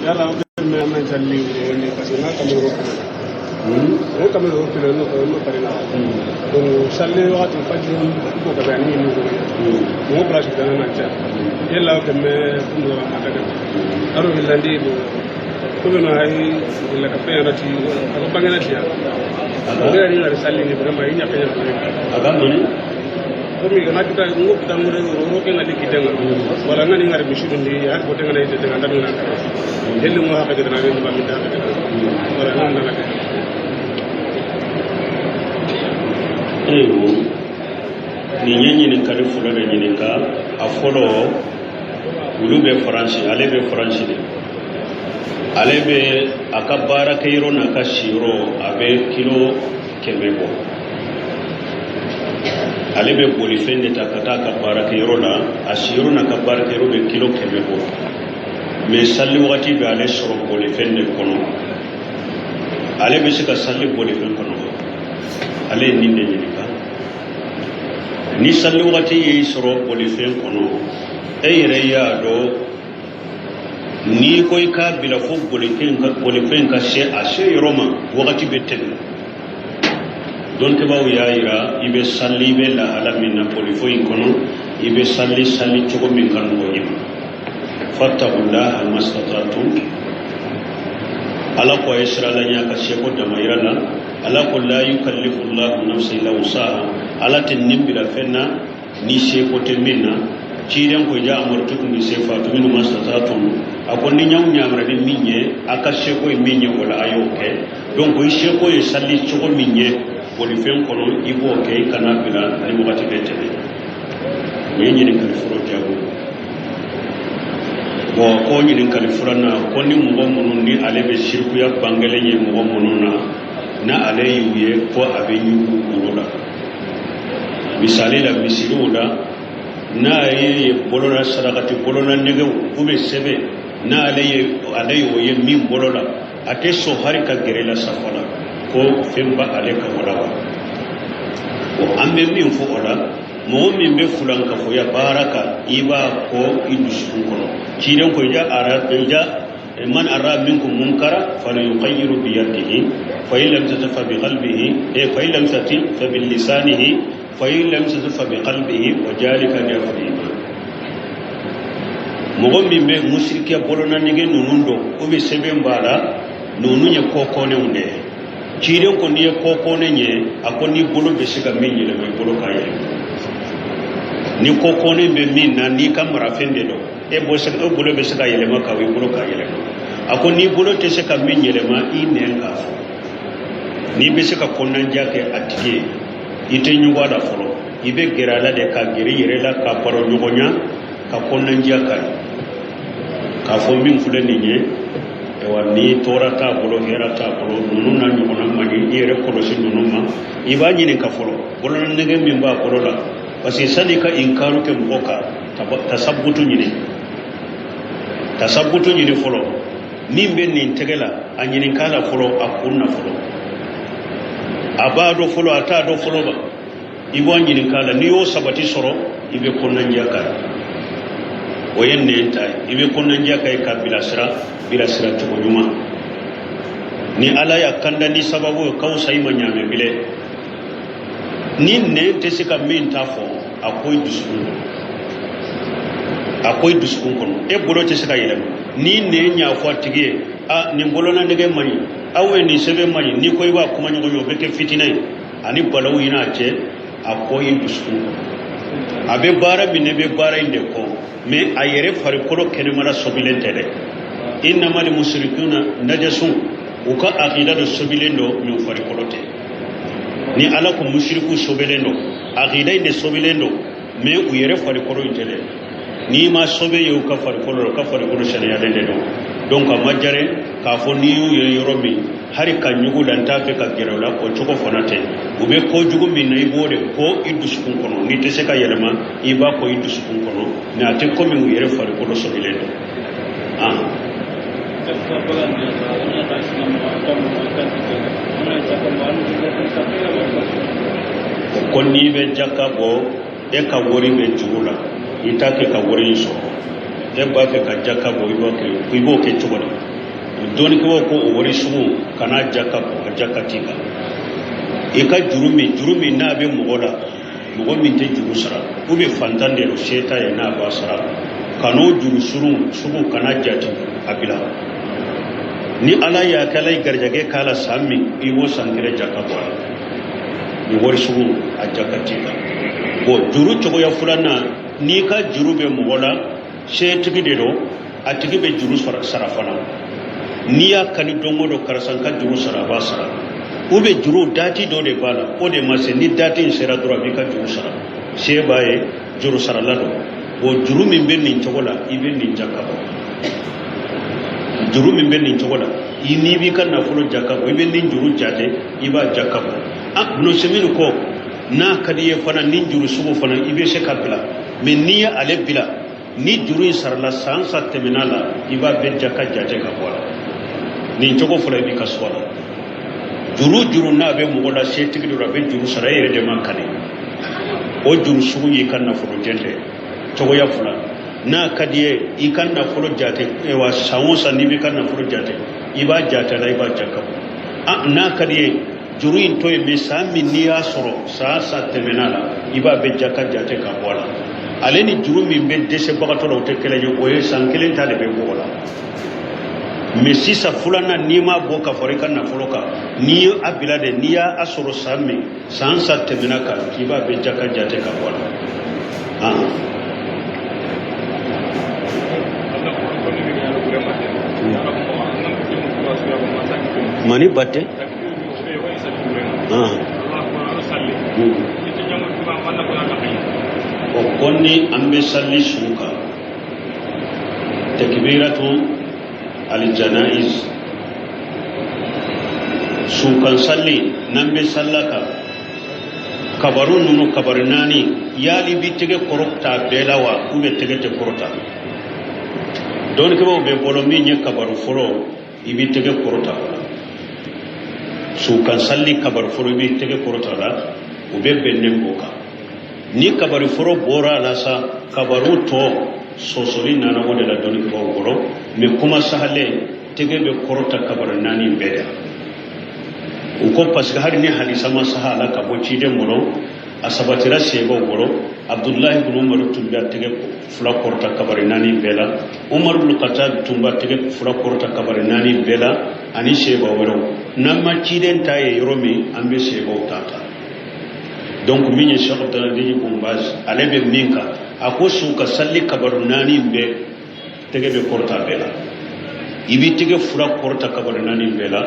Yala mɛ an salli woni parce que n'a kamero o kamero kilo no no parina. Donc salli wakati fajr ko ka ni ni ko mo place dana na cha yalla ko me kundo mata aro hilandi bo ko no ay illa ka fe rati ko bangena tiya ngara ni na salli ni vraiment inya kenya Aga mani. Komi gana kita ngo kita ngure ro ke ngadi kitenga wala ngani ngari mishundi har ko tenga na ite tenga ndami na hellu mo haka jidana be ba mi ta haka wala nan na ka. Eyo nin ye ɲininkali fɔlɔ de ɲininka. A fɔlɔ, olu bɛ Faransi, ale bɛ Faransi de. Ale bɛ a ka baarakɛyɔrɔ n'a ka siyɔrɔ, a bɛ kilo 100 bɔ. Ale bɛ bolifɛn de ta ka taa a ka baarakɛyɔrɔ la. A siyɔrɔ n'a ka baarakɛyɔrɔ bɛ kilo 100 bɔ, mais sali wagati bɛ ale sɔrɔ bolifɛn de kɔnɔ. Ale bɛ se ka sali bolifɛn kɔnɔ? Ale ye nin de ɲininka. Ni sali wagati y'i sɔrɔ bolifɛn kɔnɔ, e yɛrɛ y'a dɔn, n'i ko i k'a bila fo bolifɛn ka se a se yɔrɔ ma, wagati bɛ tɛmɛ. Dɔnnikɛbaaw y'a yira, i bɛ sali, i bɛ lahala min na bolifɛn in kɔnɔ, i bɛ sali sali cogo min ka nɔgɔ i ma. Fattaqullaha mastata'tum. Ala ko a ye sira la ɲɛ a ka seko damayira la. Ala ko la yukallifu llahu nafsan illa wusaha. Ala tɛ nin bila fɛn na ni seko tɛ min na. Ciden ko iza amartukum bi shay'in fa'tu minhu mastata'tum. A ko ni ɲaw ɲamara ni min ye, a ka seko ye min ye, o la a y'o kɛ. Donc i seko ye sali cogo min ye bolifɛn kɔnɔ, i b'o kɛ, i kana bila ni wagati bɛ tɛmɛ. Nin ye ɲininkali fɔlɔ jaabi. Bon, ko ɲininkali filanan, ko ni mɔgɔ minnu ni ale bɛ sirikuya bangelen ye mɔgɔ minnu na, n'ale y'u ye ko a bɛ ɲugu olu la, misali la, misiriw la, n'a ye bolola sarakati bolola nɛgɛw u bɛ sɛbɛn, n'ale ye ale y'o ye min bolo la, a tɛ sɔn hali ka gɛrɛ la safa la, ko fɛn ba ale ka o la wa? Bon, an bɛ min fɔ o la, mɔgɔ min bɛ fulankafoya baara kan, i b'a kɔ i dusukun kɔnɔ. Ciden ko iza ara iza man ara minkum munkara falyughayyiru biyadihi, fa in lam yastati fa biqalbihi, fa in lam yastati fa bilisanihi, fa in lam yastati fa biqalbihi, wa dhalika ad'aful iman. Mɔgɔ min bɛ musirikiya bolonanege ninnu dɔn, o bɛ sɛbɛn b'a la, ninnu ye kɔkɔnenw de ye. Ciden ko n'i ye kɔkɔnen ye, a ko n'i bolo bɛ se ka min yɛlɛma, i bolo k'a yɛlɛma. Ni kɔkɔnen bɛ min na, n'i ka marafɛn de don, e bolo bɛ se ka yɛlɛma ka i bolo k'a yɛlɛma. A ko n'i bolo tɛ se ka min yɛlɛma, i nɛn k'a fɔ. N'i bɛ se ka kɔnɔnandiya kɛ a tigi ye, i tɛ ɲugun a la fɔlɔ, i bɛ gɛrɛ a la de, ka gɛrɛ i yɛrɛ la, ka baro ɲɔgɔnya, ka kɔnɔnandiya k'a ye, k'a fɔ min filɛ nin ye, ayiwa, ni tɔɔrɔ t'a bolo, hɛrɛ t'a bolo, ninnu n'a ɲɔgɔnna man ɲi, i yɛrɛ kɔlɔsi ninnu ma. I b'a ɲininka fɔlɔ bolonanɛgɛ min b'a bolo la, parce que sani ka inkaru kɛ mɔgɔ kan, tasabutu ɲini, tasabutu ɲini fɔlɔ. Min bɛ nin tɛgɛ la, a ɲininka la fɔlɔ, a kun na fɔlɔ, a b'a dɔn fɔlɔ, a t'a dɔn fɔlɔ ba, i b'a ɲininka la. N'i y'o sabati sɔrɔ, i bɛ kɔnɔnandiya k'a ye. O ye nɛn ta ye. I bɛ kɔnɔnandiya k'a ye ka bilasira, bilasira cogo ɲuman. Ni Ala y'a kanda ni sababu ye, ka fisa i ma ɲaamɛ bilen. Ni nɛn tɛ se ka min ta fɔ, a ko i dusukun kɔnɔ, a ko i dusukun kɔnɔ, e bolo tɛ se ka yɛlɛma. Ni nɛn y'a fɔ a tigi ye, a nin bolona nɛgɛ man ɲi, aw ye nin sɛbɛn man ɲi, n'i ko i b'a kuma ɲɔgɔn ye, o bɛ kɛ fitinɛ ye ani balawu ye n'a cɛ. A ko i dusukun kɔnɔ, a bɛ baara min na, i bɛ baara in de kɔ, mais a yɛrɛ farikolo kɛnɛmana sobilen tɛ dɛ. Innamal mushrikuna najasun, u ka akida dɔ sobilen don, mais u farikolo tɛ. Ni Ala ko musiriku sobilen don, akida in de sobilen don, mais u yɛrɛ farikolo in tɛ dɛ. N'i ma sobe ye u ka farikolo la, u ka farikolo saniyalen de don. Donc a ma jare k'a fɔ n'i y'u ye yɔrɔ min, hali ka ɲugu la, n t'a fɛ ka gɛrɛ u la, o cogo fana tɛ. U bɛ kojugu min na, i b'o de ko i dusukun kɔnɔ. N'i tɛ se ka yɛlɛma, i b'a ko i dusukun kɔnɔ, mais a tɛ komi u yɛrɛ farikolo sobilen don. Ko n'i bɛ jaka bɔ, e ka wari bɛ juru la, i t'a kɛ ka wari in sɔrɔ, e b'a fɛ ka jaka bɔ, i b'o kɛ, i b'o kɛ cogo di? Dɔnnikɛbaaw ko o wari sugu kana jaka bɔ, a jaka t'i kan. I ka juru min, juru min n'a bɛ mɔgɔ la, mɔgɔ min tɛ juru sara, ou bien fantan de don, se t'a ye n'a b'a sara, kan'o juru surun sugu kana jate a bila. Ni Ala y'a kɛ, Ala ye garijɛgɛ k'a la san min, i b'o san kelen jaka bɔ a la. Nin wari sugu a jaka t'i kan. Bon, juru cogoya filanan, n'i ka juru bɛ mɔgɔ la, setigi de don, a tigi bɛ juru sara fana. N'i y'a kani don o don, karisa n ka juru sara, a b'a sara. Ou bien juru dati dɔ de b'a la, o de ma se. Ni dati in sera dɔrɔn, a b'i ka juru sara, se b'a ye, juru sarala don. Bon, juru min bɛ nin cogo la, i bɛ nin jaka bɔ. Juru min bɛ nin cogo la, i n'i b'i ka nafolo jaka bɔ, i bɛ nin juru jate, i b'a jaka bɔ. A Ibn ko n'a ka di i ye fana, nin juru sugu fana i bɛ se ka bila. Mais n'i ye ale bila, ni juru in sarala, san sa tɛmɛna la, i b'a bɛɛ jaka jate ka bɔ a la. Nin cogo fɔlɔ, i b'i ka so la. Juru juru n'a bɛ mɔgɔ la, setigi don, a bɛ juru sara, e yɛrɛ de ma kani, o juru sugu y'i ka nafolo jɛntɛ. Cogoya fila, n'a ka di ye, i ka nafolo jate wa san o san n'i b'i ka nafolo jate, i b'a jate la, i b'a jaka bɔ. A n'a ka di ye, juru in to yen, mais san min n'i y'a sɔrɔ, san san tɛmɛna la, i b'a bɛɛ jaka jate ka bɔ a la. Ale ni juru min bɛ dɛsɛbagatɔ la, o tɛ kelen ye. O ye san kelen ta de bɛ bɔ o la. Mais sisan filanan, n'i m'a bɔ ka fara i ka nafolo kan, n'i ye a bila de, n'i y'a sɔrɔ san min, san san tɛmɛna kan, k'i b'a bɛɛ jaka jate ka bɔ a la. Mani batte. O kɔni, an bɛ sali su kan, takbiratu aljanaiz, sukan salli, n'an bɛ salla kan, kabaru ninnu, kabaru naani, yali bi tɛgɛ kɔrɔta bɛɛ la wa, ou bien tɛgɛ tɛ kɔrɔta? Dɔnnikɛbaaw bɛ bolo min ye kabaru fɔlɔ, i b'i tɛgɛ kɔrɔta o la. Sukan salli kabaru fɔlɔ, i b'i tɛgɛ kɔrɔta la, u bɛ bɛnnen b'o kan. Ni kabari fɔlɔ bɔra a la sa, kabaru tɔ sɔsɔli nana o de la dɔnnikɛbaaw bolo. Mais kuma sahalen, tɛgɛ bɛ kɔrɔta kabari naani bɛɛ de la. U ko parce que hali ni hadisa ma saha a la ka bɔ ciden bolo, a sabatira seebaw bolo. Abdulahi ibn Umar tun bɛ a tɛgɛ fila kɔrɔta kabari naani bɛɛ la, Umar ibn Khattab tun b'a tɛgɛ fila kɔrɔta kabari naani bɛɛ la, ani seeba wɛrɛw. N'an ma ciden ta ye yɔrɔ min, an bɛ seebaw ta ta. Donc min ye Cheikh Abdulaziz Ibn Baz, ale bɛ min kan, a ko su ka salli kabaru naani bɛɛ, tɛgɛ bɛ kɔrɔta bɛɛ la, i b'i tɛgɛ fila kɔrɔta kabaru naani bɛɛ la.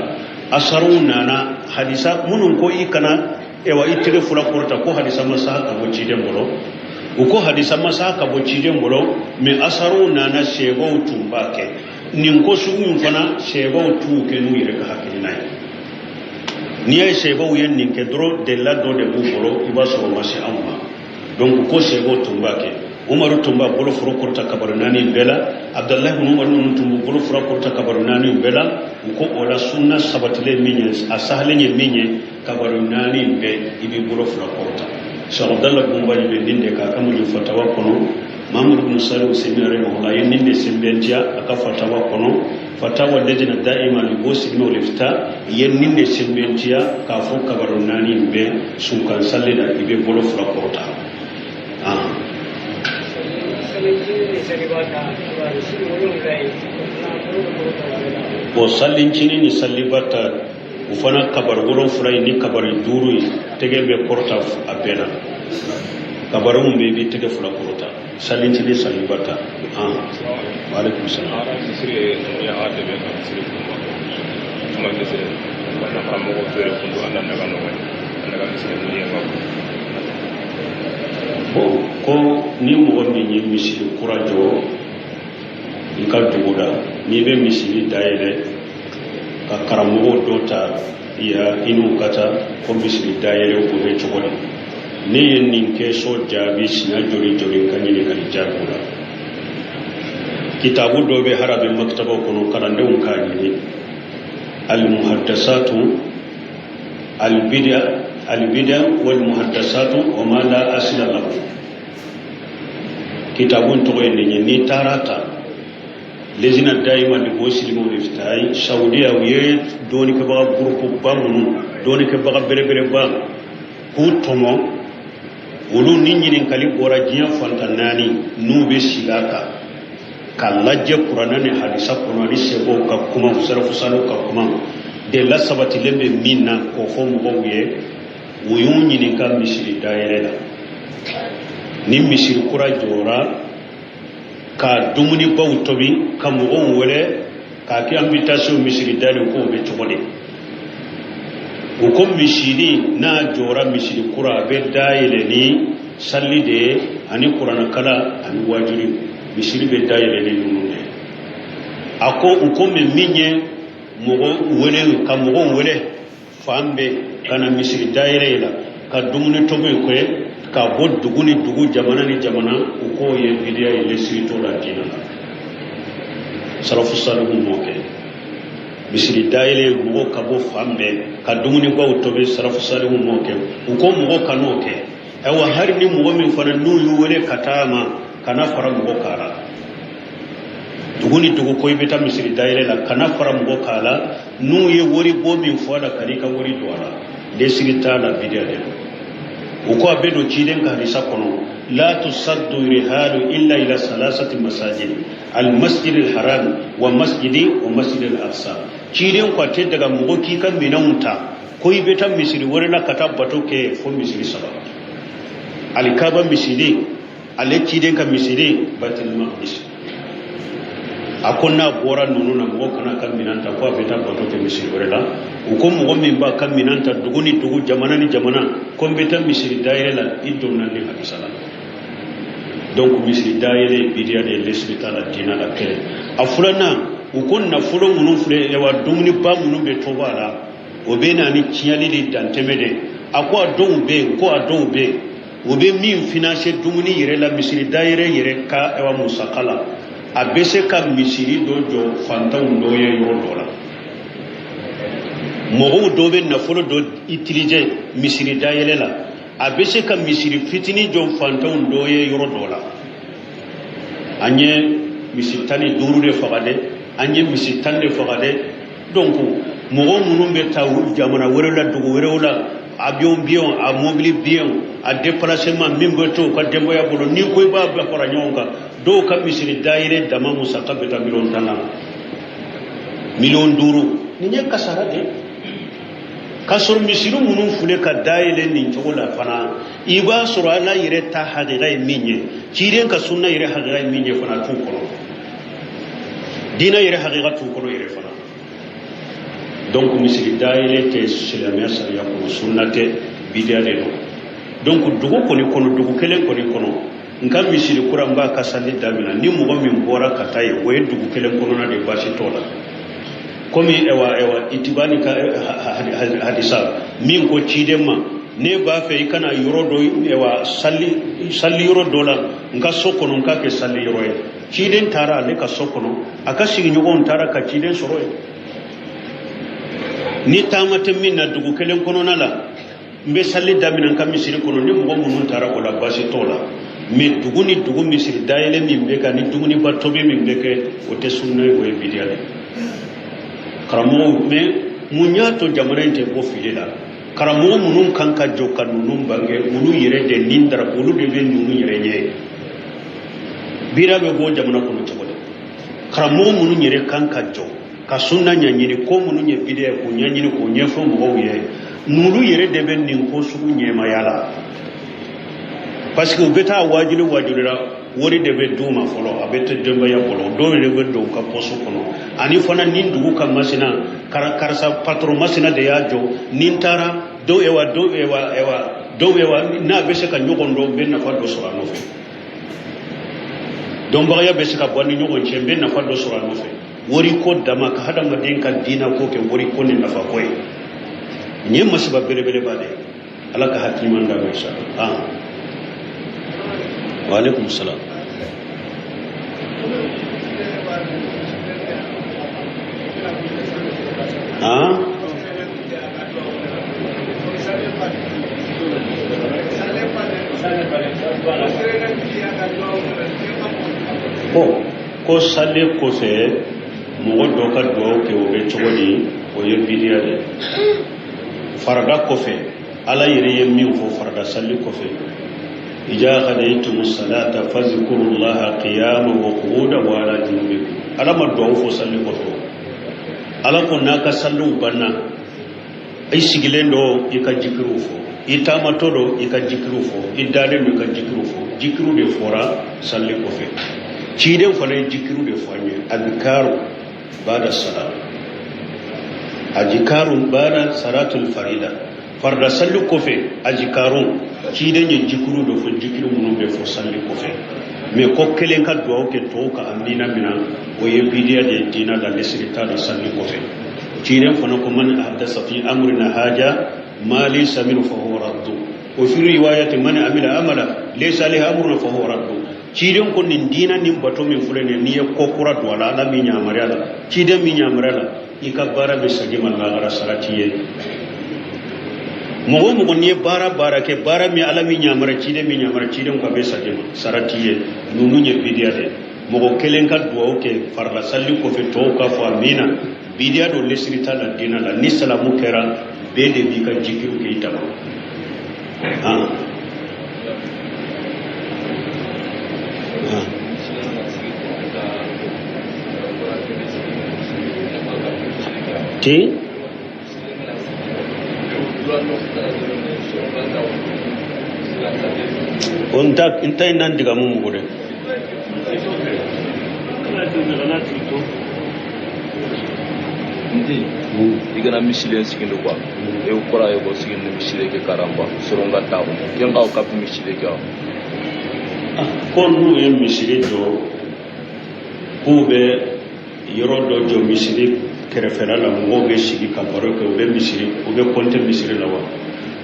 Asaruw nana, hadisa minnu ko i kana ewa i tɛgɛ fila kɔrɔta, ko hadisa ma saha ka bɔ ciden bolo. U ko hadisa ma saha ka bɔ ciden bolo, mais asaruw nana, seebaw tun b'a kɛ. Nin ko sugu in fana, seebaw t'u kɛ n'u yɛrɛ ka hakilina ye. N'i y'a ye seebaw ye nin kɛ dɔrɔn, delila dɔ de b'u bolo, i b'a sɔrɔ o ma se anw ma. Donc ko seebaw tun b'a kɛ. Umaru tun b'a bolo foro kɔrɔta kabaru naani bɛɛ la, Abdulahi ibn Umaru ninnu tun b'u bolo foro kɔrɔta kabaru naani bɛɛ la. U ko o la sunna sabatilen min ye, a sahalen ye min ye, kabaru naani bɛɛ i b'i bolo fila kɔrɔta. Cheikh Abdallah Ibn Baz bɛ nin de k'a ka mun fatawa kɔnɔ. Muhammad ibn Salih Usaymin rahimahullah ye nin de sɛmɛntiya a ka fatawa kɔnɔ, fatawa lajna da'ima li bosilmi wal ifta, ye nin de sɛmɛntiya k'a fɔ kabaru naani bɛɛ sunkan salli la, i bɛ bolo fila kɔrɔta. Bon, salincinin ni saliba ta, o fana kabaru wolonfila in ni kabaru duuru in, tɛgɛ bɛ kɔrɔta a bɛɛ la. Kabaru min bɛ, i bɛ tɛgɛ fila kɔrɔta, salincinin, saliba ta. Wa alaikum salam. Bon, ko ni mɔgɔ min ye misiri kura jɔ i ka dugu la, n'i bɛ misiri dayɛlɛ ka karamɔgɔw dɔ ta ya, i n'u ka taa ko misiri dayɛlɛ, o bɛ cogo di? Ne ye nin question jaabi siɲɛ joli joli ka ɲininkali jaabiw la. Kitabu dɔ bɛ harabe makitabaw kɔnɔ, kalandenw k'a ɲini, almuhaddasatu albida albida wal muhaddasatu wa ma la asila lahu. Kitabu in tɔgɔ ye nin ye. N'i taara ta Lejina dayima li ko silimo iftai Saudiya u ye dɔɔnikɛbaga groupe ba minnu dɔɔnikɛbaga belebeleba k'u tɔmɔ olu ni ɲininkali bɔra diɲɛ fantan naani n'u bɛ sigi a kan ka lajɛ kuranɛ ni hadisa kɔnɔ ani sɛbɛnw ka kuma sarafusaliw ka kuma de lasabatilen bɛ min na k'o fɔ mɔgɔw ye u y'u ɲininka misiri dayɛlɛ la ni misiri kura jɔra ka dumunibaw tobi ka mɔgɔw wele k'a kɛ invitation misiri dayɛlɛ k'o bɛ cogo di u ko misiri n'a jɔra misiri kura a bɛ dayɛlɛ ni sali de ye ani kuranɛkalan ani wajuli misiri bɛ dayɛlɛ ni ninnu de ye a ko u ko mɛ min ye mɔgɔ wele ka mɔgɔw wele fan bɛɛ ka na misiri dayɛlɛ la ka dumuni tobi kɛ ka bɔ dugu ni dugu jamana ni jamana u k'o ye bidiya ye lesiri t'o la diinɛ la salafu salihu m'o kɛ misiri dayɛlɛ mɔgɔw ka bɔ fan bɛɛ ka dumunibaw tobi salafu salihu m'o kɛ u ko mɔgɔ kan'o kɛ ayiwa hali ni mɔgɔ min fana n'u y'u wele ka taa ma kana fara mɔgɔ k'a la dugu ni dugu ko i bɛ taa misiri dayɛlɛ la kana fara mɔgɔ k'a la n'u ye wari bɔ min fɔ a la kan'i ka wari don a la lesiri t'a la bidiya de don u ko a bɛ don ciden ka hadisa kɔnɔ la tusaddu rihalu illa ila salasati masajid al masjid al haram wa masjidi wa masjid al aqsa ciden ko a tɛ daga mɔgɔ k'i ka minɛnw ta ko i bɛ taa misiri wɛrɛ la ka taa bato kɛ fo misiri saba alikaba misiri ale ciden ka misiri batil maqdis a ko n'a bɔra ninnu na mɔgɔ kana ka minɛn ta ko a bɛ taa bato kɛ misiri wɛrɛ la u ko mɔgɔ min b'a ka minɛn ta dugu ni dugu jamana ni jamana ko n bɛ taa misiri dayɛlɛ la i donna ni hadisa la donc misiri dayɛlɛ bidiya de ye lesiri t'a la diinɛ la kelen a filanan u ko nafolo minnu filɛ wa dumuniba minnu bɛ tobi a la o bɛ na ni tiɲɛli ni dantɛmɛ de a ko a dɔw bɛ yen ko a dɔw bɛ yen u bɛ min financer dumuni yɛrɛ la misiri dayɛlɛ yɛrɛ ka ayiwa musaka la a bɛ se ka misiri dɔ jɔ fantanw dɔ ye yɔrɔ dɔ la mɔgɔw dɔw bɛ nafolo dɔ utiliser misiri dayɛlɛ la a bɛ se ka misiri fitinin jɔ fantanw dɔ ye yɔrɔ dɔ la an ye misi 15 de faga dɛ an ye misi 10 de faga dɛ donc mɔgɔ minnu bɛ taa jamana wɛrɛw la dugu wɛrɛw la avion billet a mobili billet a déplacement min bɛ to u ka denbaya bolo n'i ko i b'a bɛɛ fara ɲɔgɔn kan dɔw ka misiri dayɛlɛ dama musaka bɛ taa miliyɔn 10 na miliyɔn 5 nin ye kasara de ye k'a sɔrɔ misiri minnu filɛ ka dayɛlɛ nin cogo la fana i b'a sɔrɔ ala yɛrɛ ta hakika ye min ye ciden ka sunna yɛrɛ hakika ye min ye fana t'u kɔnɔ diinɛ yɛrɛ hakika t'u kɔnɔ yɛrɛ fana donc misiri dayɛlɛ tɛ silamɛya sariya kɔnɔ sunna tɛ bidiya de don donc dugu kɔni kɔnɔ dugu kelen kɔni kɔnɔ n ka misiri kura n b'a ka sali daminɛ ni mɔgɔ min bɔra ka taa yen o ye dugu kelen kɔnɔna de baasi t'o la komi ɛwa ɛwa itibani ka hadisa min ko ciden ma ne b'a fɛ i kana yɔrɔ dɔ ɛwa sali yɔrɔ dɔ la n ka so kɔnɔ n k'a kɛ sali yɔrɔ ye ciden taara ale ka so kɔnɔ a ka sigiɲɔgɔnw taara ka ciden sɔrɔ yen ni taama tɛ min na dugu kelen kɔnɔna la n bɛ sali daminɛ n ka misiri kɔnɔ ni mɔgɔ minnu taara o la baasi t'o la mais dugu ni dugu misiri dayɛlɛ min bɛ kɛ ni dumuniba tobi min bɛ kɛ o tɛ sunna ye o ye bidiya de ye karamɔgɔw mais mun y'a to jamana in tɛ bɔ fili la karamɔgɔ minnu kan ka jɔ ka ninnu bange olu yɛrɛ de nin dara olu de bɛ ninnu yɛrɛ ɲɛ bira bɛ bɔ jamana kɔnɔ cogo di karamɔgɔ minnu yɛrɛ kan ka jɔ ka sunna ɲɛɲini ko minnu ye bidiya ye k'o ɲɛɲini k'o ɲɛfɔ mɔgɔw ye n'olu yɛrɛ de bɛ nin ko sugu ɲɛmaya la parce que u bɛ taa wajuli wajuli la wari de bɛ d'u ma fɔlɔ a bɛ tɛ denbaya bolo dɔw yɛrɛ bɛ don u ka pɔsu kɔnɔ ani fana ni dugu ka masina karisa patron masina de y'a jɔ ni n taara dɔw ewa dɔw ewa ewa dɔw ewa n'a bɛ se ka ɲɔgɔn dɔn n bɛ nafa dɔ sɔrɔ a nɔfɛ dɔnbagaya bɛ se ka bɔ ni ɲɔgɔn cɛ n bɛ nafa dɔ sɔrɔ a nɔfɛ wari ko dama ka hadamaden ka diinɛ ko kɛ wari ko ni nafa ko ye nin ye masiba belebeleba de ye ala ka hakili ɲuman d'a ma inshallah wa alaikum salam bon Ko sali kɔfɛ mɔgɔ dɔ ka dugawu kɛ, o bɛ cogo di? O ye bidiya de ye. Farada kɔfɛ, Ala yɛrɛ ye min fɔ farada sali kɔfɛ: iza qadaytumu salata fazkurullaha qiyaman wa qu'udan wa ala junubikum. Ala ma dugawu fɔ sali kɔfɛ. Ala ko n'a ka saliw banna, i sigilen don, i ka jikiriw fɔ, i taamatɔ don, i ka jikiriw fɔ, i dalen don, i ka jikiriw fɔ. Jikiriw de fɔra sali kɔfɛ. Ciden fana ye jikiriw de fɔ an ye: adhikaru bada salat, adhikaru bada salatul farida. Farida sali kɔfɛ, adhikaru, ciden ye jikiriw de fɔ, jikiri minnu bɛ fɔ sali kɔfɛ. Mais ko kelen ka dugawu kɛ, tɔw ka amina mina, o ye bidiya de ye diina la, lesiri t'a la sali kɔfɛ. Ciden fana ko: man ahdasa fi amrina haja ma laysa minhu fa huwa raddu, wa fi riwayati man amila amala laysa alayhi amruna fa huwa raddu. Ciden ko nin diina nin bato min filɛ nin ye, n'i ye ko kura don a la, Ala min yamaruya la, ciden min yamaruya la, i ka baara bɛ segin ma lahara, sara t'i ye. Mɔgɔ o mɔgɔ n'i ye baara baara kɛ, baara min Ala min yamaruya, ciden min yamaruya, ciden ko a bɛ segin ma, sara t'i ye. Ninnu ye bidiya de. Mɔgɔ kelen ka dugawu kɛ farila sali kɔfɛ, tɔw ka fɔ amina, bidiya don, lesiri t'a la diina la. Ni salamu kɛra, bɛɛ de b'i ka jikiriw kɛ i dama. Ah. Ah. Ti o n ta n ta in nan diga mu mugu dɛ. Nti i kana misile sigin do quoi e kɔrɔ ye ko sigin ni misile ke karamba soron ka taa ken ka ka misile ke. Ko n'u ye misiri jɔ, k'u bɛ yɔrɔ dɔ jɔ misiri kɛrɛfɛla la, mɔgɔw bɛ sigi ka baro kɛ, u bɛ misiri, u bɛ kɔnte misiri la wa?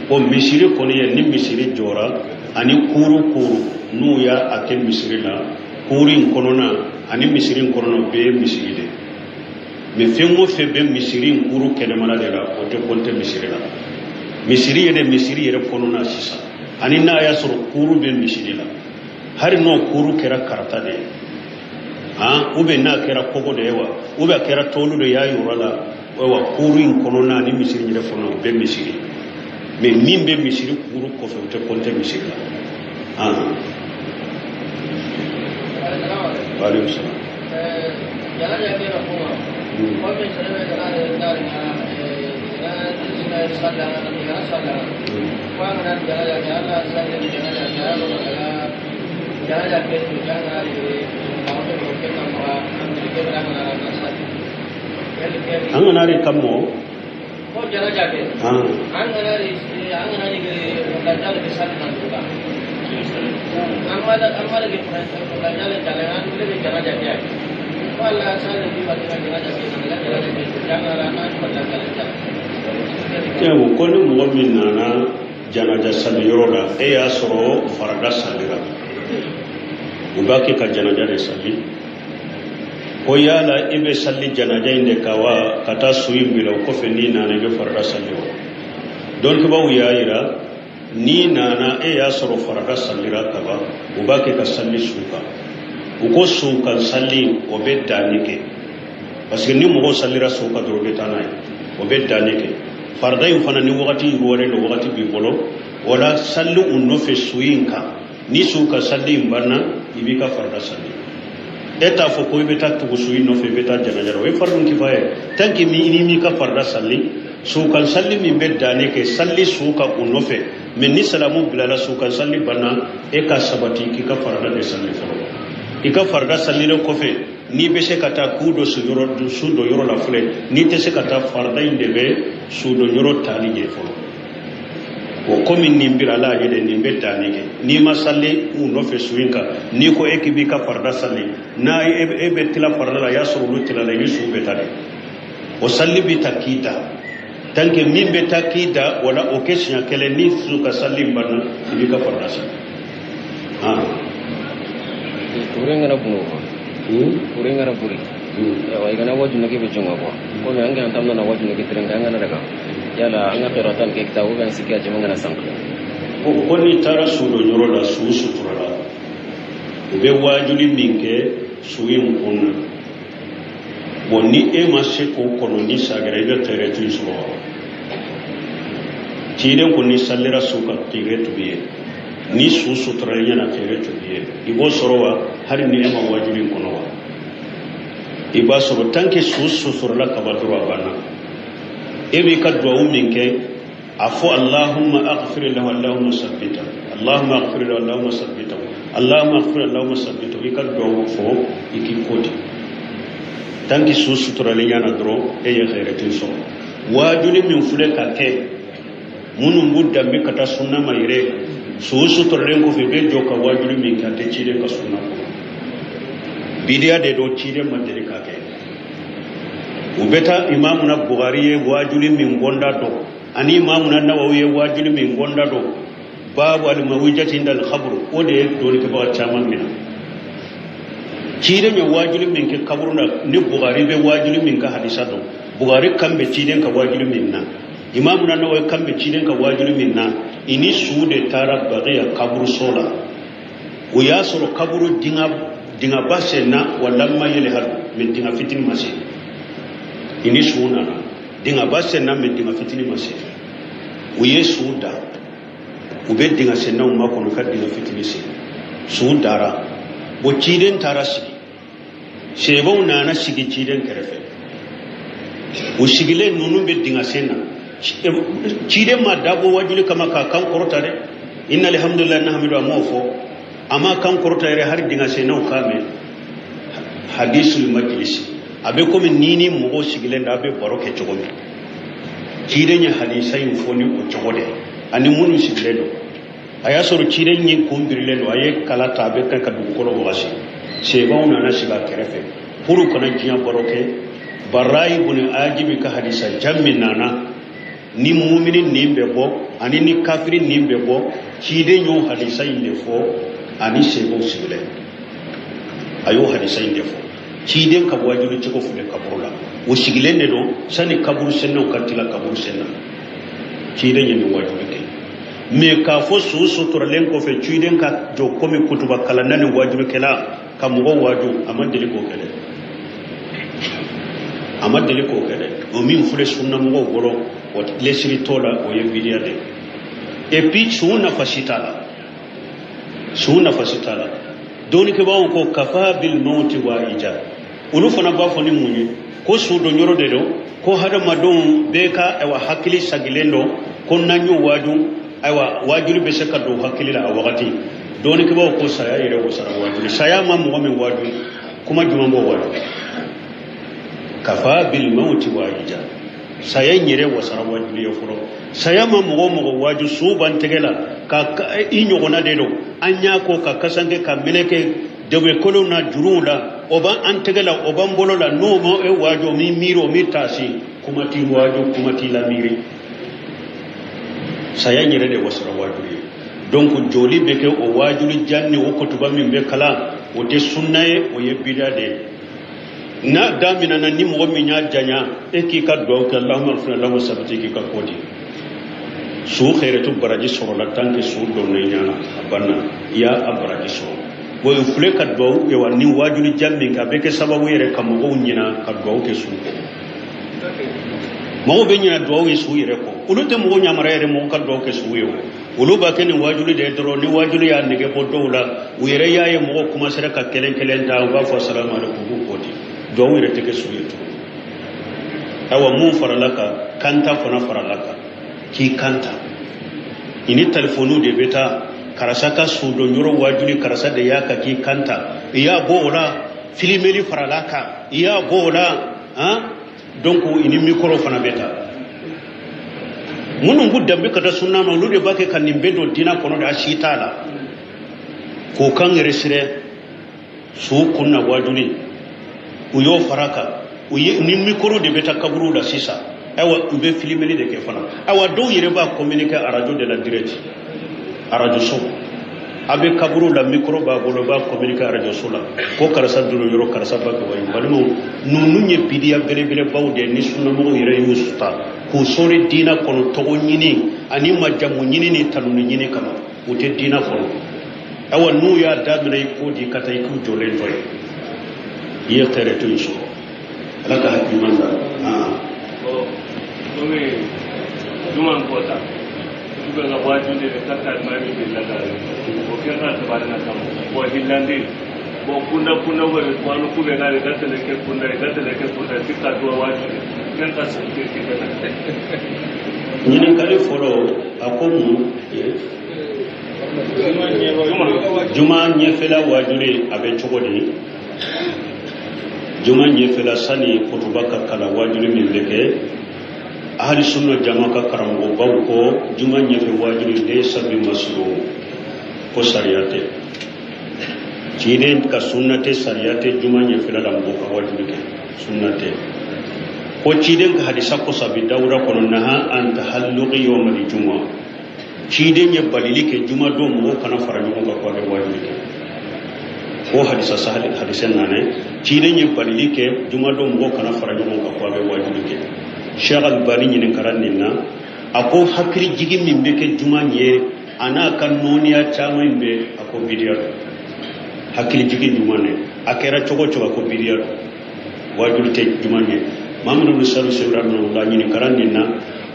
O misiri kɔni ye, ni misiri jɔra ani kuuru kuuru, n'u y'a a kɛ misiri la, kuuru in kɔnɔna ani misiri in kɔnɔna, bɛɛ ye misiri de. Mais fɛn o fɛn bɛ misiri in kuuru kɛnɛmana de la, o tɛ kɔnte misiri la. Misiri yɛrɛ, misiri yɛrɛ kɔnɔna sisan, ani n'a y'a sɔrɔ kuuru bɛ misiri la, hali n'o kuuru kɛra karata de ye, han, ou bien n'a kɛra kogo de ye wa, ou bien a kɛra tɔlu de y'a yɔrɔ la wa, kuuru in kɔnɔna ni misiri yɛrɛ kɔnɔ, o bɛɛ misiri. Mais min bɛ misiri kuuru kɔfɛ, o tɛ kɔnte misiri la. Han, waaleykum salaam. An kana de ka mɔ. Han, o ko ni mɔgɔ min nana janaja sali yɔrɔ la, e y'a sɔrɔ farada salira, u b'a kɛ ka janaja de sali, ko yala i bɛ sali janaja in de kan wa, ka taa su in bila o kɔfɛ, n'i nana i bɛ farada sali wa? Dɔnnikɛbaaw y'a yira, n'i nana e y'a sɔrɔ farada salira kaban, u b'a kɛ ka sali su kan. U ko su kan sali, o bɛ danni kɛ, parce que ni mɔgɔ salira su kan dɔrɔn, u bɛ taa n'a ye, o bɛ danni kɛ. Farida in fana, ni wagati yiriwalen don, wagati b'i bolo, o la sali u nɔfɛ su in kan. Ni su ka sali in banna, i b'i ka farida sali. E t'a fɔ ko i bɛ taa tugu su in nɔfɛ, i bɛ taa janaja la, o ye faridun kifaya ye. Tant que ni m'i ka farida sali, su kan sali min bɛ danni kɛ, sali su kan u nɔfɛ. Mais ni salamu bilala, su kan sali banna, e ka sabati k'i ka farida de sali fɔlɔ. I ka farida salilen kɔfɛ, n'i bɛ se ka taa k'u don su yɔrɔ, su don yɔrɔ la filɛ. N'i tɛ se ka taa, farida in de bɛ su don yɔrɔ taali ɲɛ fɔlɔ. O komi nin bilala a ɲɛ de, nin bɛ danni kɛ. N'i ma sali u nɔfɛ su in kan, n'i ko e k'i b'i ka farida sali, n'a e bɛ tila farida la, a y'a sɔrɔ olu tilala, i ni su bɛ taa dɛ. O sali bɛ ta k'i da, tant que min bɛ taa k'i da, wala o kɛ siɲɛ kelen. Ni su ka sali in banna, i b'i ka farida sali. Ah. Kuru in kana bunu quoi. Kuru in kana buri. Yawa, i kana waju nake bɛ jɔn quoi. Komi an kana tamna na waju nake tiren an kana daga. Yala an ka qiratan ke kitabu bɛ sigi a jama kana san. Ko n'i taara su don yɔrɔ la, su sutura la, u bɛ waajuli min kɛ. su in kun na. Bon, ni e ma se k'o kɔnɔ, ni sagara, i bɛ xɛrɛtu in sɔrɔ wa? Ciden ko ni sallira su kan, xɛrɛtu b'i ye. Ni su sutura i ɲɛna, xɛrɛtu b'i ye. I b'o sɔrɔ wa, hali ni e ma wajuli in kɔnɔ wa? I b'a sɔrɔ. Tant que su suturala kaba dɔrɔn, a banna. E b'i ka duwawu min kɛ, a fɔ: "Allahumma aghfir lahu, allahumma sabbita, allahumma aghfir lahu, allahumma sabbita, allahumma aghfir, allahumma sabbita." I ka duwawu fɔ, i k'i ko di. Tant que su suturalen ɲɛna dɔrɔn, e ye xɛrɛtin sɔrɔ. Waajuli min filɛ ka kɛ, minnu b'u danbe ka taa sunna ma yɛrɛ, su suturalen kɔfɛ, i bɛ jɔ ka waajuli min kɛ, a tɛ ciden ka sunna kɔnɔ. Bidiya de don, ciden ma deli k'a kɛ. U bɛ taa Imamuna Buhari ye waajuli min bɔnda dɔn, ani Imamuna Nawawi ye waajuli min bɔnda dɔn, babu almawijati inda alkhabru, o de ye dɔnnikɛbaga caman minɛ. Ciden ye waajuli min kɛ kaburu la, ni Buhari bɛ waajuli min ka hadisa dɔn, Buhari kan bɛ ciden ka waajuli min na, Imamuna Nawawi kan bɛ ciden ka waajuli min na. I ni su de taara Bagiya kaburuso la, o y'a sɔrɔ kaburu dinga dingaba sen na, wala ma yɛlɛ hali mɛ dinga fitini ma se. I ni su nana, dingaba sen na, mɛ dinga fitini ma se. U ye su da, u bɛ dinga sennaw makɔnɔ ka dinga fitini sen. Su dara bon, ciden taara sigi, sebaw nana sigi ciden kɛrɛfɛ. U sigilen ninnu bɛ dinga sen na. Ciden ma dabɔ wajuli kama k'a kan kɔrɔta dɛ. "Inna alhamdulillah nahmadu", a m'o fɔ, a ma kan kɔrɔta yɛrɛ hali dinga sennaw k'a mɛn. Hadisul majlisi, a bɛ komi ni ni mɔgɔw sigilen don, a bɛ baro kɛ cogo min. Ciden ye hadisa in fɔ ni o cogo de ani minnu sigilen don. A y'a sɔrɔ ciden ye kun birilen don, a ye kala ta, a bɛ kɛ ka dugukolo wagasi. Sebaw nana sigi a kɛrɛfɛ pour kana diɲɛ baro kɛ. Barayi buni Ajibi ka hadisa jan min nana ni mumini nin bɛ bɔ ani ni kafiri nin bɛ bɔ, ciden y'o hadisa in de fɔ ani sebaw sigilen. A y'o hadisa in de fɔ. Ciden ka wajuli cogo filɛ kaburu la, o sigilen de don sani kaburu sennaw ka tila kaburu senna. Ciden ye nin wajuli kɛ. Mɛ k'a fɔ su suturalen kɔfɛ, ciden ka jɔ komi kutuba kalanna ni wajulikɛla ka mɔgɔ waju, a ma deli k'o kɛ dɛ, a ma deli k'o kɛ dɛ. O min filɛ sunnamɔgɔw bolo, o lesiri t'o la, o ye bidiya de. Et puis su nafa si t'a la, su nafa si t'a la. Dɔnnikɛbaaw ko kafa bil mawti wa ija. Olu fana b'a fɔ ni mun ye? Ko su don yɔrɔ de don, ko hadamadenw bɛɛ ka, ayiwa, hakili sagilen don, ko n'an y'o waaju, ayiwa, waajuli bɛ se ka don hakili la a wagati. Dɔnnikɛbaaw ko saya yɛrɛ wasara waajuli. Saya ma mɔgɔ min waaju, kuma jumɛn b'o waaju? Kafa bil mawti wa ija. Saya in yɛrɛ wasara waajuli ye fɔlɔ. Saya ma mɔgɔ o mɔgɔ waaju, su b'an tɛgɛ la ka i ɲɔgɔnna de don. An y'a ko ka kasanke ka meleke dɛbɛkolonw na, juruw la, o b'an an tɛgɛ la, o b'an bolo la. N'o ma e waaju, o m'i miiri, o m'i taasi, kuma t'i waaju, kuma t'i lamiiri. Saya in yɛrɛ de wasara waajuli ye. Donc joli bɛ kɛ o waajuli jan ni o kutuba min bɛ kalan, o tɛ sunna ye, o ye bida de ye. N'a daminɛna, ni mɔgɔ min y'a janya, e k'i ka duwawu kɛ: "Allahumma ighfir, allahumma sabiti", k'i ka ko di. Su xɛrɛtu baraji sɔrɔla. Tant que su donna i ɲana, a banna, i y'a a baraji sɔrɔ. Bon, o filɛ ka duwawu wa ni waajuli jan min kɛ, a bɛ kɛ sababu yɛrɛ ka mɔgɔw ɲina ka duwawu kɛ su kɔ. Mɔgɔw bɛ ɲina duwawu ye su yɛrɛ kɔ. Olu tɛ mɔgɔw yamaruya yɛrɛ mɔgɔ ka duwawu kɛ su ye. O olu b'a kɛ ni waajuli de ye dɔrɔn. Ni waajuli y'a nege bɔ dɔw la, u yɛrɛ y'a ye mɔgɔw commencera ka kelen kelen ta, u b'a fɔ salamu aleykum, u b'u kɔ di. Duwawu yɛrɛ tɛ kɛ su ye tuguni. Ayiwa, mun farala kan? Kanta fana farala kan, k'i kanta i ni telefɔniw de bɛ taa karisa ka so dɔn yɔrɔ waajuli, karisa de y'a ka k'i kanta. I y'a bɔ o la, filimeli farala kan, i y'a bɔ o la han. Donc i ni micro fana bɛ taa. Minnu b'u danbe ka taa sunna ma, olu de b'a kɛ ka nin bɛɛ don diinɛ kɔnɔ de. A si t'a la k'o kan yɛrɛ sirɛ su kun na waajuli, u y'o fara kan. U ye ni micro de bɛ taa kaburu la sisan. Ayiwa, u bɛ filimeli de kɛ fana. Ayiwa, dɔw yɛrɛ b'a communiquer arajo de la direct, arajo so. A bɛ kaburu la, micro b'a bolo, b'a communiquer arajo so la ko karisa donna yɔrɔ, karisa ba kɛ. Wa balimaw, ninnu ye bidiya belebelebaw de ye. Ni sunnamɔgɔw yɛrɛ y'u ta k'u sɔri diinɛ kɔnɔ, tɔgɔ ɲini ani majamu ɲini ni tanuni ɲini kama, u tɛ diinɛ kɔnɔ. Ayiwa, n'u y'a daminɛ, i k'o di ka taa i k'u jɔlen to ye. I ye xɛrɛtu in sɔrɔ, Ala ka hakiliman da. Komi juman kota ɓe ga wajude ɓe katta mami ɓe lagare o kenga tabarina kam bo hillandi bo kunda kunda wore wanu kuɓe gare gatele ke kunda e gatele ke kunda sikka duwa wajude kenka sike kikena. Ɲininkali fɔlɔ, a ko mun? Juma ɲɛfɛla wajuli, a bɛ cogo di? Juma ɲɛfɛla, sani kutuba ka kalan, wajuli min bɛ kɛ, ahali sunna jama ka karamɔgɔbaw ko juma ɲɛfɛ wajuli laysa bi masru, ko sariya tɛ, ciden ka sunna tɛ, sariya tɛ. Juma ɲɛfɛla la, mɔgɔw ka wajuli kɛ, sunna tɛ. Ko ciden ka hadisa kosɔn, a bɛ Dawuda kɔnɔ, naha an tahalluqi yawmal juma, ciden ye balili kɛ juma don mɔgɔw kana fara ɲɔgɔn kan ko a bɛ wajuli kɛ. Ko hadisa sahali hadisa nana, ciden ye balili kɛ juma don mɔgɔw kana fara ɲɔgɔn kan ko a bɛ wajuli kɛ. Sheikh Albani ɲininkara nin na, a ko hakili jigi min bɛ kɛ juma ɲɛ, a n'a ka nɔɔniya caman in bɛ, a ko bidiya don. Hakili jigi ɲuman dɛ, a kɛra cogo o cogo, a ko bidiya don, wajuli tɛ juma ɲɛ. Mamadu Salu Sewura la ɲininkara nin na,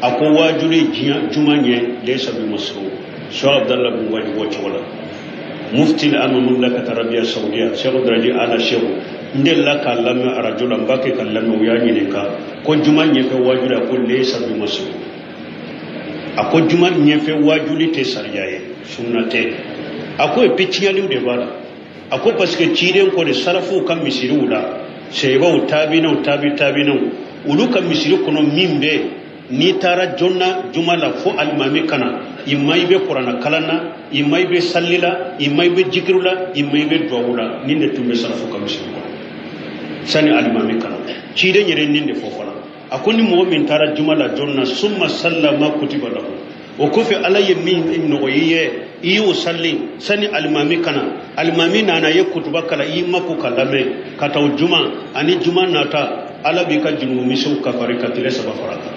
a ko wajuli juma ɲɛ laysa bi masru. Sheikh Abdallah bin Waji b'o cogo la, mufti al mamlakata arabiya saudiya, Sheikh Daraji ala Sheikh, n delila k'a lamɛn arajo la, n b'a kɛ ka lamɛn. U y'a ɲininka ko juma ɲɛfɛ wajuli, a ko laysa bi masru, a ko juma ɲɛfɛ wajuli tɛ sariya ye, sunna tɛ. A ko et puis tiɲɛliw de b'a la. A ko parce que ciden ko de, sarafuw ka misiriw la, seebaw, taabinaw, tabi taabinaw, olu ka misiri kɔnɔ min bɛ, n'i taara jɔnna juma la fo alimami kana, i ma i bɛ kuranna kalan na, i ma i bɛ salli la, i ma i bɛ jikiru la, i ma i bɛ duwawu la, nin de tun bɛ sarafu ka misiri kɔnɔ sani alimami kana. Ciden yɛrɛ nin de fɔ fana, a ko ni mɔgɔ min taara juma la jɔnna, summa sallama kutiba lahu, o kɔfɛ Ala ye min nɔgɔya i ye, i y'o salli sani alimami kana, alimami nana, ye kutuba kala, i mako ka lamɛn ka taa o juma ani juma nata, Ala b'i ka jurumisɛnw kafari ka tile 3 fara kan.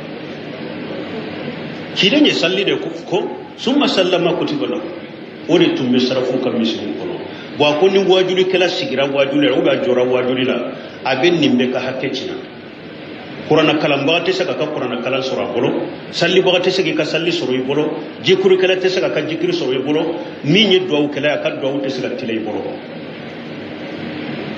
Ciden ye salli de ko summa sallama kutiba lahu, o de tun bɛ sarafu ka misiriw kɔnɔ. Bon, a ko ni wajulikɛla sigira wajuli la ou bien a jɔra wajuli la, a bɛ nin bɛɛ ka hakɛ tiɲɛ. Kuranna kalanbaga tɛ se ka ka kuranna kalan sɔrɔ a bolo, sallibaga tɛ se k'i ka salli sɔrɔ i bolo, jikurukɛla tɛ se ka ka jikiri sɔrɔ i bolo, min ye duwawukɛla ye, a ka duwawu tɛ se ka tila i bolo.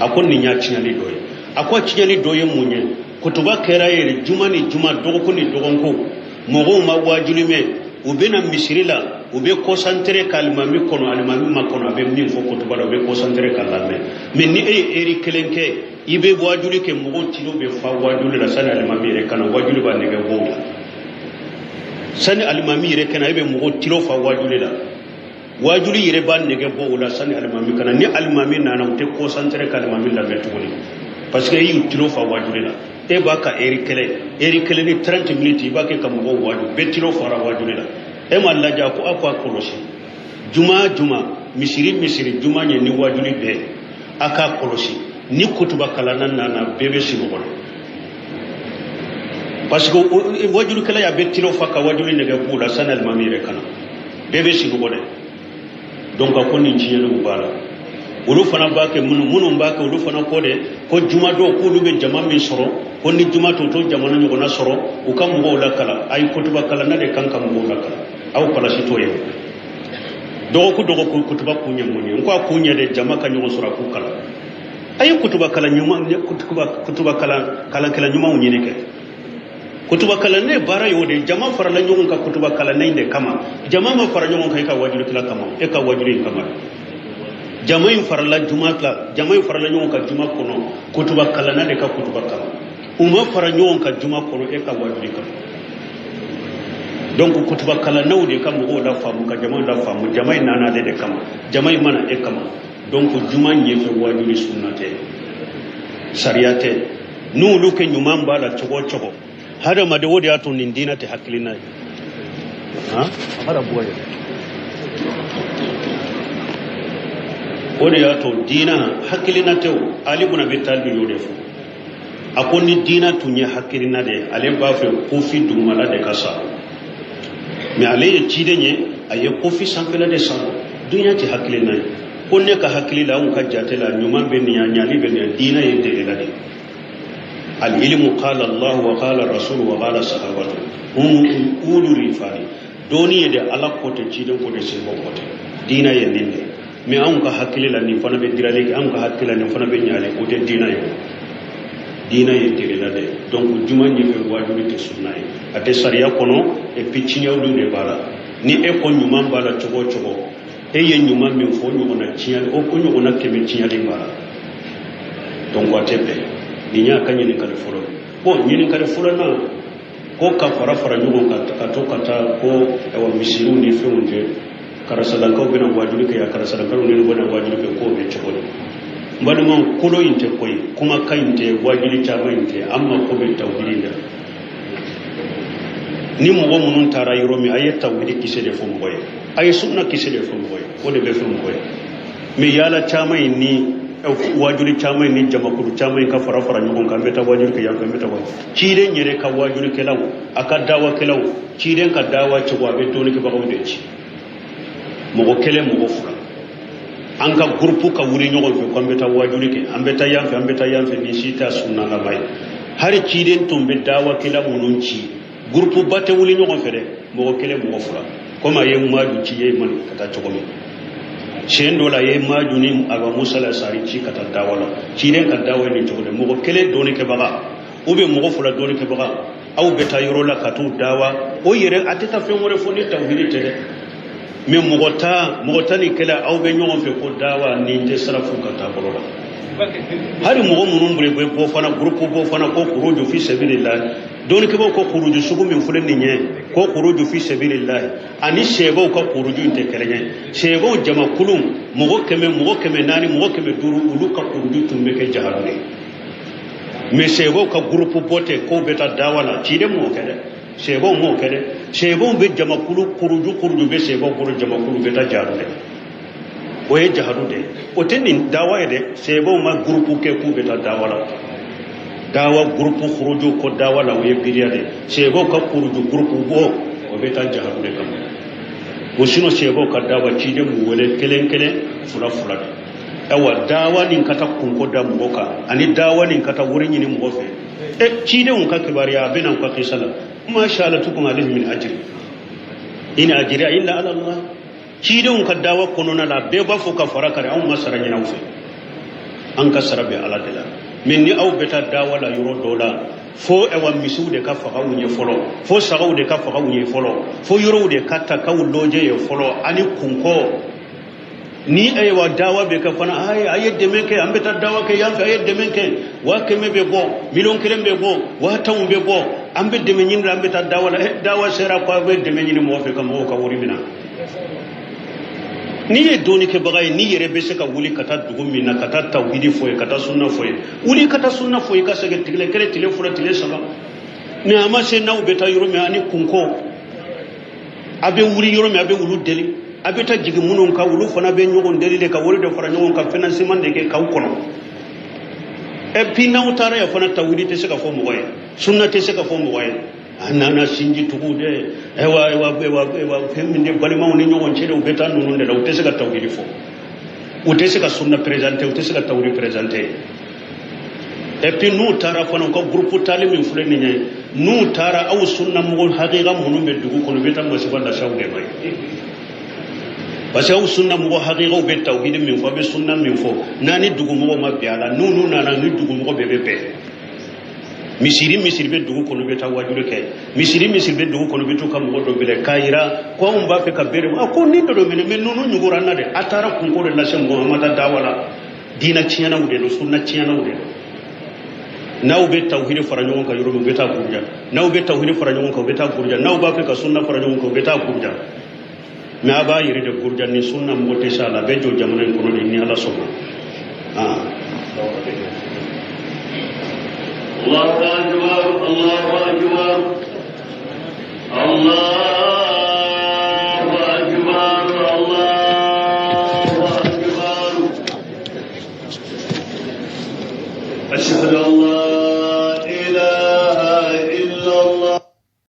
A ko nin y'a tiɲɛli dɔ ye. A ko a tiɲɛli dɔ ye mun ye? Kutuba kɛra yɛrɛ juma ni juma, dɔgɔkun ni dɔgɔkun, mɔgɔw ma wajuli mɛn, u bɛna misiri la, u bɛ concentré ka alimami kɔnɔ, alimami ma kɔnɔ, a bɛ min fɔ kutuba la, u bɛ concentré ka lamɛn. Mais ni e ye eri kelen kɛ i bɛ wajuli kɛ, mɔgɔw tilo bɛ fa wajuli la sani alimami yɛrɛ kana, wajuli b'a nɛgɛ bɔ la sani alimami yɛrɛ kana, e bɛ mɔgɔw tilo fa wajuli la, wajuli yɛrɛ b'a nɛgɛ bɔ o la sani alimami kana. Ni alimami nana, u tɛ concentré ka alimami lamɛn tuguni, parce que e y'u tilo fa wajuli la. E b'a ka eri kelen, eri kelen ni 30 minutes, i b'a kɛ ka mɔgɔw waju, bɛɛ tilo fara wajuli la, e m'a lajɛ. A ko a ko a kɔlɔsi, juma juma, misiri misiri, juma ɲɛ ni wajuli bɛɛ, a k'a kɔlɔsi, ni kutuba kalanna nana, bɛɛ bɛ sunɔgɔ la, parce que wajulikɛla y'a bɛ tilo fa ka wajuli nɛgɛ b'u la sani alimami yɛrɛ kana, bɛɛ bɛ sunɔgɔ dɛ. Donc a ko nin tiɲɛniw b'a la. Olu fana b'a kɛ, minnu b'a kɛ, olu fana ko de ko juma dɔw k'olu bɛ jama min sɔrɔ, ko ni juma to to jamana ɲɔgɔnna sɔrɔ, u ka mɔgɔw lakala. A ye kutuba kalanna de kan ka mɔgɔw lakala, aw kɔlɔsi t'o ye. Dɔgɔkun dɔgɔkun kutuba kun ye mun ye? N ko a kun ye de jama ka ɲɔgɔn sɔrɔ, a k'u kalan. A ye kutuba kalan ɲuman, kutuba kalan kalankɛla ɲumanw ɲini kɛ. Kutuba kalan baara y'o de, jama farala ɲɔgɔn kan kutuba kalan in de kama. Jama ma fara ɲɔgɔn kan e ka wajulikɛla kama, e ka wajuli in kama. Jama in farala juma la, jama in farala ɲɔgɔn kan juma kɔnɔ kutuba kalanna de ka kutuba kama, u ma fara ɲɔgɔn kan juma kɔnɔ e ka wajuli kama. Donc kutuba kalannaw de ka mɔgɔw la faamu, ka jama la faamu. Jama in nana ale de kama, jama in mana e kama. Donc juma ɲɛfɛ wajuli sunna tɛ, sariya tɛ. N'olu kɛ ɲuman b'a la cogo o cogo, hadamaden, o de y'a to nin diinɛ tɛ hakilina ye. Han, a mana bɔ yen, o de y'a to diinɛ hakilina tɛ. O Ali bun Abi Talib y'o de fɔ, a ko ni diinɛ tun ye hakilina de ye, ale b'a fɛ kofi dugumala de ka sa, mais ale ye ciden ye, a ye kofi sanfɛla de sa. Dunya tɛ hakilina ye. Ko ne ka hakili la, anw ka jate la, ɲuman bɛ nin yan, ɲali bɛ nin yan. Diinɛ ye delela de ye. Al ilmu qala Allah wa qala rasul wa qala sahabatu hum ulu rifani. Dɔnni ye de Ala ko tɛ, ciden ko tɛ, sahabaw ko tɛ. Diinɛ ye nin de. Mais anw ka hakili la, nin fana bɛ dirali kɛ, anw ka hakili la, nin fana bɛ ɲali, o tɛ diinɛ ye. O diinɛ ye delela de. Donc juma ɲɛfɛ waajuli tɛ sunna ye, a tɛ sariya kɔnɔ. Et puis tiɲɛw de b'a la. Ni e ko ɲuman b'a la cogo o cogo, e ye ɲuman min fɔ, o ɲɔgɔnna tiɲɛli, o ɲɔgɔnna kɛmɛ tiɲɛli b'a la. Donc a tɛ bɛn. Nin y'a ka ɲininkali fɔlɔ ye. Bon, ɲininkali filanan, ko ka fara fara ɲɔgɔn kan ka to ka taa ko ayiwa misiriw ni fɛnw cɛ, karisalankaw bɛna waajuli kɛ yan, karisalankaw ni bɛna waajuli kɛ, k'o bɛ cogo di? N balimaw, kolo in tɛ ko ye, kumakan in tɛ, waajuli caman in tɛ. An mako bɛ tawhidi de la. Ni mɔgɔ minnu taara yɔrɔ min, a ye tawhidi kisɛ de fɔ mɔgɔ ye, a ye sunna kisɛ de fɔ mɔgɔ ye, o de bɛ fɔ mɔgɔ ye. Mais yaala caman in ni waajuli caman in ni jamakulu caman in ka fara fara ɲɔgɔn kan, an bɛ taa waajuli kɛ yan fɛ, an bɛ taa waajuli. Ciden yɛrɛ ka waajulikɛlaw, a ka dawakɛlaw, ciden ka dawa cogo, a bɛ dɔnnikɛbagaw de ci, mɔgɔ kelen, mɔgɔ fila. An ka gurupu ka wuli ɲɔgɔn fɛ ko an bɛ taa waajuli kɛ, an bɛ taa yan fɛ, an bɛ taa yan fɛ, nin si tɛ sunnalama ye. Hali ciden tun bɛ dawakɛla minnu ci, gurupu ba tɛ wuli ɲɔgɔn fɛ dɛ, mɔgɔ kelen, mɔgɔ fila. Komi a ye Muadu ci Yemani ka taa cogo min, siɲɛ dɔ la a ye Muadu ni Aba Musa Lasari ci ka taa dawa la. Ciden ka dawa ye nin cogo de, mɔgɔ kelen dɔnnikɛbaga ou bien mɔgɔ fila dɔnnikɛbaga, aw bɛ taa yɔrɔ la ka t'u dawa. O yɛrɛ a tɛ taa fɛn wɛrɛ fɔ ni tawhidi tɛ dɛ. Mais mɔgɔ tan ni kelen, aw bɛ ɲɔgɔn fɛ ko dawa, nin tɛ salafu ka taabolo la. Hali mɔgɔ minnu bɛ bɛ bɔ fana, gurupu bɔ fana ko kuruju fi sabilillah, dɔnnikɛbaw ko kuruju sugu min filɛ nin ye, ko kuruju fi sabilillah, ani sɛbɛw ka kuruju in tɛ kelen ye. Sɛbɛw jamakulu mɔgɔ 100, mɔgɔ 400, mɔgɔ 500, olu ka kuruju tun bɛ kɛ jahadu de ye. Mais sɛbɛw ka gurupu bɔ tɛ k'o bɛ taa dawa la, ciden m'o kɛ dɛ, sɛbɛw m'o kɛ dɛ. Sɛbɛw bɛ jamakulu kuruju, kuruju bɛ sɛbɛw bolo, jamakulu bɛ taa jahadu de, o ye jahadu de ye, o tɛ nin dawa ye dɛ. Sɛbɛw ma gurupu kɛ k'u bɛ taa dawa la. Dawa gurupu kuruju ko dawa la, o ye biriya de. Sɛbɛw ka kuruju gurupu bɔ, o bɛ taa jahadu de kama o. Sinon sɛbɛw ka dawa, ciden b'u wele kelen kelen, fila fila de. Ayiwa, dawa nin ka taa kunko da mɔgɔ kan, ani dawa nin ka taa wari ɲini mɔgɔ fɛ, e cidenw ka kibaruya a bɛ na u ka kisa la. Ma sa'altukum alayhi min ajri in ajriya illa ala Allah. Cidenw ka dawa kɔnɔna la, bɛɛ b'a fɔ ka fara kari, anw ma sara ɲini aw fɛ, an ka sara bɛ Ala de la. Mais ni aw bɛ taa dawa la yɔrɔ dɔ la, fo ayiwa misiw de ka faga u ɲɛ fɔlɔ, fo sagaw de ka faga u ɲɛ fɔlɔ, fo yɔrɔw de ka ta k'aw lɔjɛ ye fɔlɔ, ani kunkɔ ni ayiwa dawa bɛ kɛ fana, ayi, a ye dɛmɛ kɛ, an bɛ taa dawa kɛ yan fɛ, a ye dɛmɛ kɛ, 100,000 bɛ bɔ, 1,000,000 bɛ bɔ, 50,000 bɛ bɔ, an bɛ dɛmɛ ɲini la, an bɛ taa dawa la. Dawa sera ko a bɛ dɛmɛ ɲini mɔgɔ fɛ ka mɔgɔw ka wari minɛ. N'i ye dɔnnikɛbaga ye, n'i yɛrɛ bɛ se ka wuli ka taa dugu min na ka taa tawhidi fɔ ye, ka taa sunna fɔ ye, wuli ka taa sunna fɔ ye, ka segin tile kelen, tile fila, tile saba. Mais a ma se n'aw bɛ taa yɔrɔ min ani kunko, a bɛ wuli yɔrɔ min, a bɛ wulu deli, a bɛ taa jigin minnu kan, olu fana bɛ ɲɔgɔn deli de ka wari de fara ɲɔgɔn kan, financement de kɛ k'aw kɔnɔ. Et puis n'aw taara yen fana, tawhidi tɛ se ka fɔ mɔgɔ ye, sunna tɛ se ka fɔ mɔgɔ ye. A nana sinji tugu dɛ, ayiwa ayiwa ayiwa ayiwa, fɛn min de balimaw ni ɲɔgɔn cɛ de, u bɛ taa ninnu de la, u tɛ se ka tawhidi fɔ, u tɛ se ka sunna présenter, u tɛ se ka tawhidi présenter. Et puis n'u taara fana, u ka groupe taali min filɛ nin ye, n'u taara, aw sunna mɔgɔ hakika minnu bɛ dugu kɔnɔ, u bɛ taa masiba lase aw de ma ye. Parce que aw sunna mɔgɔ hakikaw bɛ tawhidi min fɔ, a bɛ sunna min fɔ, n'a ni dugumɔgɔw ma bɛn a la, n'u nana ni dugumɔgɔ bɛɛ bɛ bɛn. Misiri misiri bɛ dugu kɔnɔ, u bɛ taa wajuli kɛ. Misiri misiri bɛ dugu kɔnɔ, u bɛ t'u ka mɔgɔ dɔ bila k'a yira ko anw b'a fɛ ka bere a ko ni dɔ dɔ minɛ. Mais ninnu ɲugura an na dɛ, a taara kunko de lase mɔgɔ ma, a ma taa dawa la. Diinɛ tiɲɛnaw de don, sunna tiɲɛnaw de don. N'aw bɛ tawhidi fara ɲɔgɔn kan yɔrɔ min, u bɛ taa buruja. N'aw bɛ tawhidi fara ɲɔgɔn kan, u bɛ taa buruja. N'aw b'a fɛ ka sunna fara ɲɔgɔn kan, u bɛ taa buruja. Mais a b'a yɛrɛ de buruja ni sunna mɔgɔ tɛ s'a la, a bɛ jɔ jamana in kɔnɔ de ni Ala sɔnna. الله أكبر، الله أكبر، الله.